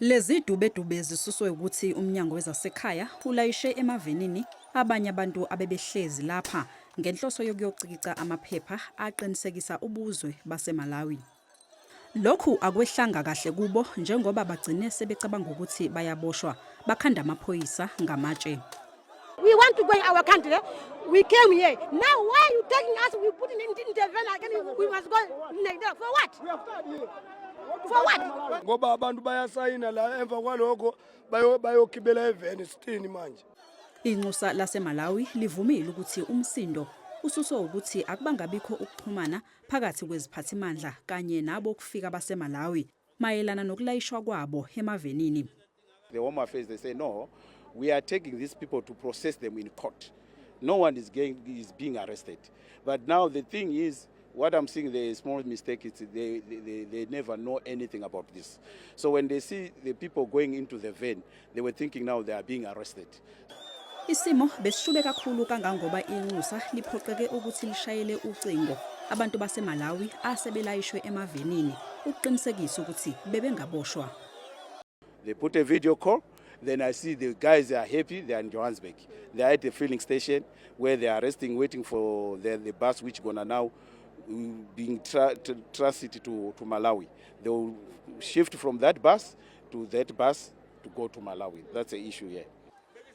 Lezi dubedube zisuswe ukuthi umnyango wezasekhaya ulayishe emavenini abanye abantu abebehlezi lapha ngenhloso yokuyocikica amaphepha aqinisekisa ubuzwe baseMalawi. Lokhu akwehlanga kahle kubo njengoba bagcine sebecabanga ukuthi bayaboshwa, bakhanda amaphoyisa ngamatshe. We want to go in our country. We came here. Now why are you taking us? We put in the van again. We must go there. For what? For what? Ngoba abantu bayasayina la, emva kwalokho bayogibela eveni sitini manje. Inxusa laseMalawi livumile ukuthi umsindo ususwe ukuthi akubangabikho ukuxhumana phakathi kweziphathimandla kanye nabo kufika baseMalawi mayelana nokulayishwa kwabo emavenini. The Home Affairs, they say, "No, we are taking these people to process them in court. No one is being arrested." But now the thing is, what I'm seeing there is small mistake. It's they never know anything about this. So when they see the people going into the van, they were thinking now they are being arrested. Isimo besishube kakhulu kangangoba inxusa liphoqeke ukuthi lishayele ucingo abantu baseMalawi asebelayishwe emavenini ukuqinisekisa ukuthi bebengaboshwa. They put a video call. Then I see the guys are happy. They are in Johannesburg. They are at the filling station where they are resting, waiting for the bus which gonna now being transit to Malawi. They will shift from that bus to that bus to go to Malawi. That's the issue here.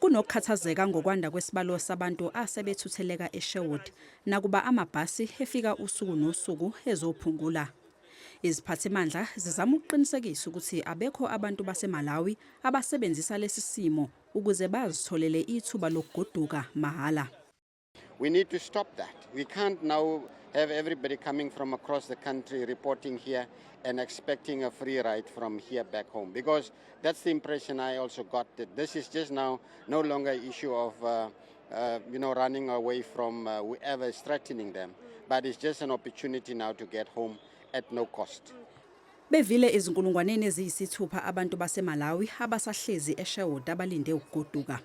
Kunokukhathazeka ngokwanda kwesibalo sabantu asebethutheleka eSherwood nakuba amabhasi efika usuku nosuku ezophungula. Iziphathimandla zizama ukuqinisekisa ukuthi abekho abantu baseMalawi abasebenzisa lesi simo ukuze bazitholele ithuba lokugoduka mahhala. We need to stop that. We can't now have everybody coming from across the country reporting here and expecting a free ride from here back home, because that's the impression I also got, that this is just now no longer an issue of running away from whoever is threatening them, but it's just an opportunity now to get home at no cost. Bevile ezinkulungwaneni eziyisithupha abantu baseMalawi abasahlezi eSherwood abalinde ukugoduka.